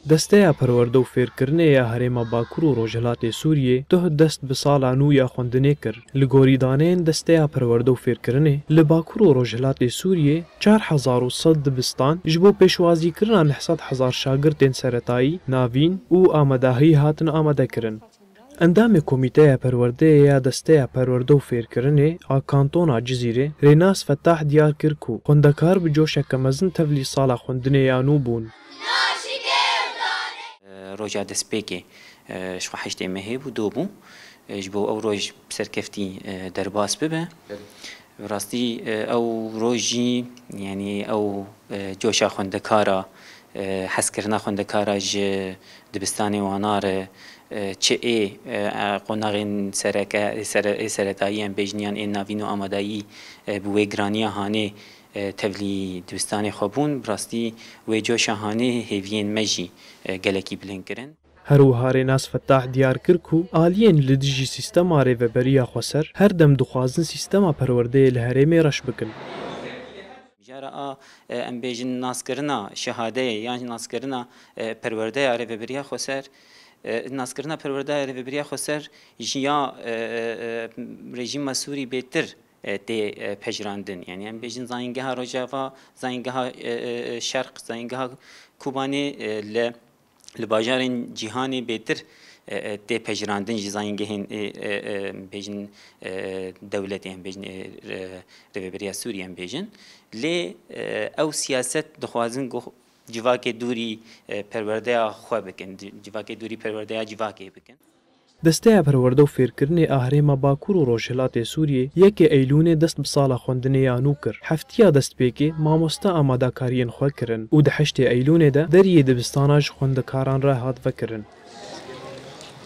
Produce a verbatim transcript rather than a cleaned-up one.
Desteya Perwerde û Fêrkirinê ya Herêma Bakur û Rojhilatê Sûriyê duh dest bi sala nû ya xwendinê kir. Li gorî daneyên Desteya Perwerde û Fêrkirinê, li Bakur û Rojhilatê Sûriyê çar hezar û sed dibistan ji bo pêşwazîkirina neh sed hezar şagirtên seretayî, navîn û amadahî hatin amadekirin. Endamê Komîteya Perwerdeyê ya Desteya Perwerde û Fêrkirinê a Kantona Cizîrê, Rênas Fetah diyar kir ku xwendekar bi coşeke mezin tevlî sala xwendinê ya nû bûn. Roja destpêkê ji xwe heştê mehê bû, do bû. Ji bo ew roj bi serkeftî derbas bibe. Bi rastî ew roj jî, yanî ew coşa xwendekara, hezkirina xwendekara ji dibistanê wana re, çi ê qonaxên sereke, ê seretayî em bêjin yan ê navîn û amadayî bi wê giraniya hanê tevlî dibistanê xwe bûn. Bi rastî wê coşa hanê hêviyên me jî gelekî bilind kirin. Her wiha Rênas Fetah diyar kir ku aliyên li dijî sîstema rêveberiya xweser her dem dixwazin sîstema perwerdeyê li herêmê reş bikin. Mijara a, em bêjin naskirina şehadeyê yan naskirina perwerdeya rêveberiya xweser, naskirina perwerdeya rêveberiya xweser ji ya rejîma Sûrî bêtir tê pejirandin. Yanî em bêjin zayîngeha Rojava, zayîngeha Şerq, zayîngeha Kobanê li li bajarên cîhanê bêtir tê pejirandin ji zayîngehên bêjin dewletê em bêjin rêveberiya Sûriyê em bêjin. Lê ew siyaset dixwazin ku civakê dûrî perwerdeya xwe bikin, civakê dûrî perwerdeya civakê bikin. Desteya Perwerde û Fêrkirinê a Herêma Bakur û Rojhilatê Sûriyê yekê Eylûnê dest bi sala xwendinê ya nû kir. Heftiya destpêkê mamoste amadakariyên xwe kirin û di heştê Eylûnê de deriyê dibistana ji xwendekaran re hat vekirin.